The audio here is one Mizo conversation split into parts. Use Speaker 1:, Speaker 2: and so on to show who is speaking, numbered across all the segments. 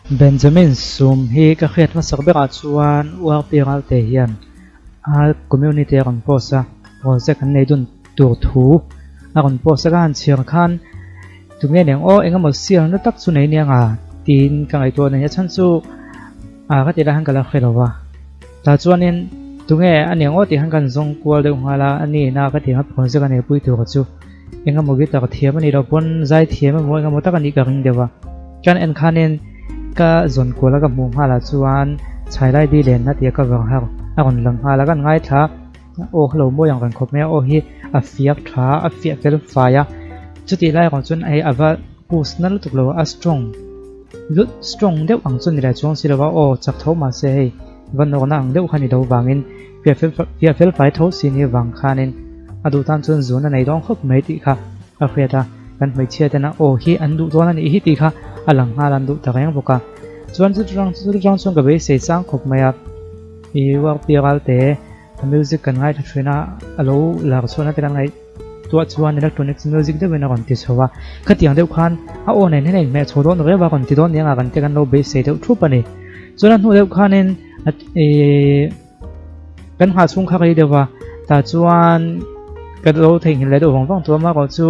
Speaker 1: Benjamin Sum hi ka hriat hmasak berah chuan URP Ralte hian a community a rawn post a, project an nei dun tur thu a rawn post a, ka han chhiar khan tunge nen aw engemaw sialna tak chu nei nia nga tiin ka ngaihtuah a ni. A chhan chu ah ka tih lai khan ka la hre lo va, tah chuanin tunge a nia ngaw tih khan ka han zawng kual deuh nghal a, a ni ina ka tih kha project a neipui tur chu. Engemaw guitar thiam a nih loh pawn zai thiam emaw engemaw tak a nih ka ring deuh a. Chuan en khanin ka zawn kual a ka hmuh nghal ah chuan chhailai di lenna tih a cover har a rawn lang nghal a kan ngaithla aw kha lo mawi ang reng khawp mai a aw hi a fiak tha a fiah fel fai a chutih lai erawh chuan hei a va push na lutuk lo a strong lut strong deuh ang chu ni leh chuang si lo a aw chak tho mahse hei va nawrna ang deuh kha ni lo vangin Fiah fel fai tho si ni vang khanin a duh tan chuan zun a nei dawn khawp mai tih kha ka hriat a, kan hmeichhia tena aw hi an duh dawn a nih hi tih kha a lang nghal an duh ta reng bawk a. Chuan chu chutang chuan ka beisei chang khawp mai a, i work pi ralte a music kan ngaithla thin a, a lo lar chhuahna te kan ngaihtuah chuan electronics music deuhin a rawn ti chho a, khatiang deuh khan a aw nen hian a inhmeh chho dawn reuh a rawn ti dawn nia kan te kan lo beisei deuh thup a ni. Chuan a hnu deuh khanin i Kan nghah chhung kha rei deuh va, tah chuan ka lo theihnghilh leh deuh vang vang tawh a, amaherawh chu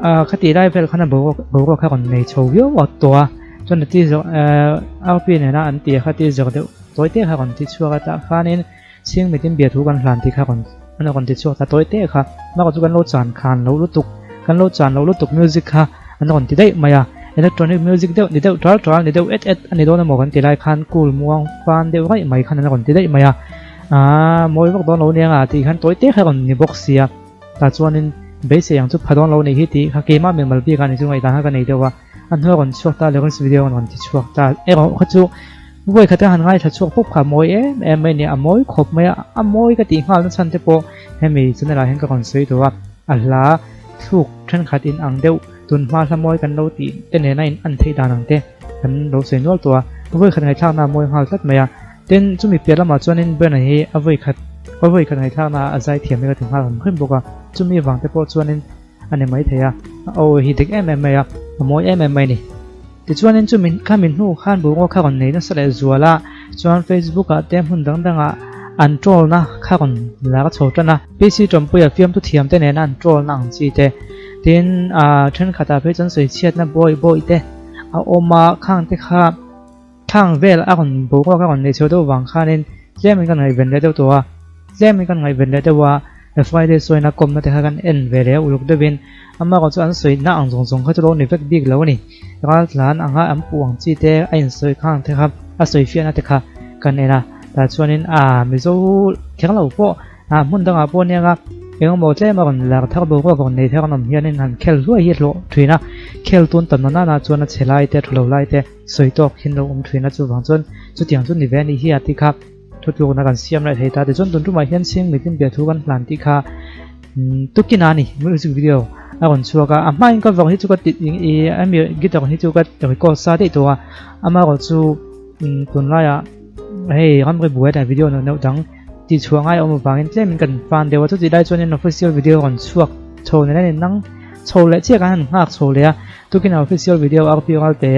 Speaker 1: ah khati lai vel khan a boruak boruak kha a rawn nei chho viau a tawh a, chuan a ti zawh eh R P nena an tih kha ti zawk deuh tawi te kha a rawn ti chhuak a, tah khanin chhing mitin biathu kan hlan tih kha a rawn an rawn ti chhuak ta tawi te kha, amaherawh chu kan lo chan khan lo lutuk kan lo chan lo lutuk music kha an rawn ti daih mai a, electronic music deuh ni deuh ṭal ṭal ni deuh et et a ni dawn emaw kan ti lai khan cool muang fan deuh raih mai khan an rawn ti daih mai a, aaa mawi vak dawn lo nia nga tih khan tawi te kha a rawn ni bawk sia, tah chuanin beisei ang chu pha dawn lo nih hi tih kha keimah mimal bik ah ni chu ngaihdan kha ka nei deuh a, a hnuai a rawn chhuak ta lyrics video an rawn ti chhuak ta erawh kha chu vawi khat a han ngaithla chhuak pawp kha a mawi em em mai a ni a mawi khawp mai a, a mawi ka tih nghal na chhan te pawh hemi channel ah hian ka rawn sawi duh a, a hla thluk thenkhat in ang deuh tun hma hla mawi kan lo tih te nena in an theih dan ang te kan lo sawi nual tawh a, vawi khat ngaihthlakna a mawi nghal tlat mai a, tin chumi piah lamah chuanin Brenna hi a vawi khat a vawi khat ngaihthlakna a zai thiam hi ka ti nghal hrim hrim bawk a, chumi vang te pawh chuanin a ni mai thei a, a aw hi dik em em mai a, a mawi em em mai a ni. Tichuanin chumi khami hnu khan boruak kha rawn nei nasa leh zual a, chuan Facebook ah te hmun dang dangah an troll na kha rawn lar chho tan a. PC Tawmpuia fiamtu thiam te nena an troll na ang chi te, tin ah thenkhatah phei chuan sawichhiatna bawi bawi te a awm a, khang te kha khang vel a rawn boruak a rawn nei chho deuh vang khanin tlemin kan ngaihven leh deuh tawh a, tlemin kan ngaihven leh deuh a. The Friday sawina kawmna te kha kan en ve leh a uluk deuhin amaherawh chu an sawina ang zawng zawng kha chu lo ni vek bik lo a ni. Raltlan anga an puh ang chi te a insawi khang te kha a sawi fiahna te kha kan en a, tah chuanin aa Mizo kher lo pawh aa hmun dangah pawh aniang a engemaw tlem a rawn lar thar boruak rawn nei thar an awm hianin han khel hluai hi a hlawh thin a, khel tun tam na nana chuan a chhe lai te a thu lo lai te sawi tawk hian lo awm thin a chuvang chuan chutiang chu ni ve a nih hi a ti kha. Thutlukna kan siam leh thei ta tichuan tun tumah hian chhing mitin biathu kan hlan tih kha tukin a ni music video a rawn chhuak a a hmain cover hi chu ka ti i ami guitar hi chu ka record sa daih tawh a amaherawh chu tunlaiah hei ramri buai leh video neuh neuh dang tih chhuah ngai a awm avangin tlemin kan fan deuh a chutih lai chuanin official video a rawn chhuak chho nen a in nang chho leh chiah kan han nghak chho leh a tukin a official video RP Ralte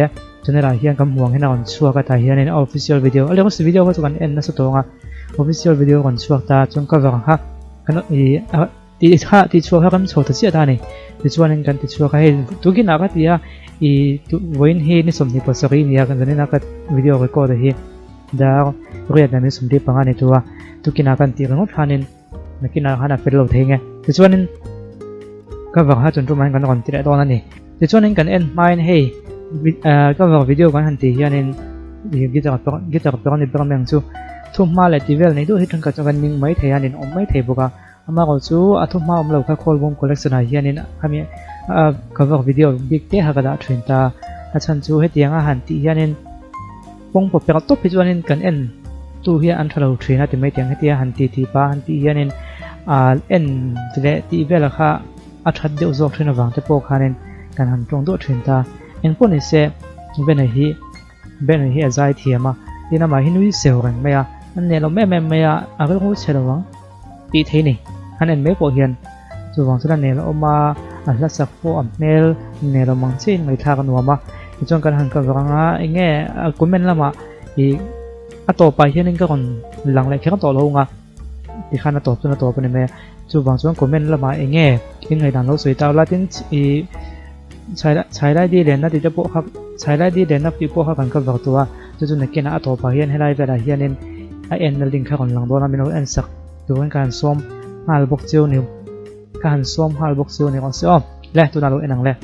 Speaker 1: Channel ah hian kan hmuh ang hian a rawn chhuak a tah hianin a official video a lyrics video kha chu kan en nasa tawng a official video a rawn chhuak ta chuan cover ang kha kan ih tih kha tih chhuak kha kan chho ta chiah ta a ni tichuanin kan ti chhuak a hei tukin ah ka ti a ih vawiin hi ni 27 nia kan zanin a ka video record a hi dar riat leh min 15 ni tura tukin ah kan tih ringawt khanin nakinah khan a fel lo thei nge tichuanin cover kha chun tumah hian kan rawn ti leh dawn a ni tichuanin kan en hmain hei cover video kan han tih hianin guitar guitar per ani ber mai ang chu thu hma leh ti vel nei duh hi thenkhat chu kan ning mai thei a nin awm mai thei bawk a amaherawh chu a thu hma awm lo kha khawlbawm collection ah hianin khami cover video bik te kha ka dah thin ta a chhan chu hetiang a han tih hianin Kawng pawp perh tawp hi chuanin kan en tu hian an tha lo thin a ti mai tih ang hetia han ti tih pah han tih hianin ah en leh tih velah kha a that deuh zawk thin avang te pawh khanin kan han tawng duah thin ta. Engpawh ni se Bena hi Bena hi a zai thiam a tin amah hi nui seu reng mai a an neh lo em em mai a a rilru chhe lo ang tih thei ni han en mai pawh hian chuvang chuan a nel awm a a hla sak pawh a hmel nel awm ang chiahin ngaihthlak a nuam a. Tichuan kan han cover anga enge comment lamah ih a tawpah hianin ka rawn lang leh kher tawh lo ang a tikhan a tawp chuan a tawp a ni mai a chuvang chuan comment lamah enge in ngaihdan lo sawi ta ula tin ih chhailai di lenna tih te pawh kha chhailai di lenna tih pawh kha kan cover tawh a chu chu nakinah a tawpah hian helai velah hianin a enna link kha rawn lang dawn a min lo en sak turin ka han sawm nghal bawk chiu ni. Ka han sawm nghal bawk chu a ni rawh se aw. Le, tunah lo en ang le.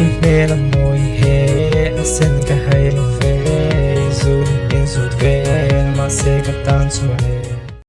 Speaker 2: I hmel a mawi he a sen ka hai lo ve, i zun in zut vel mahse ka tan chuan e.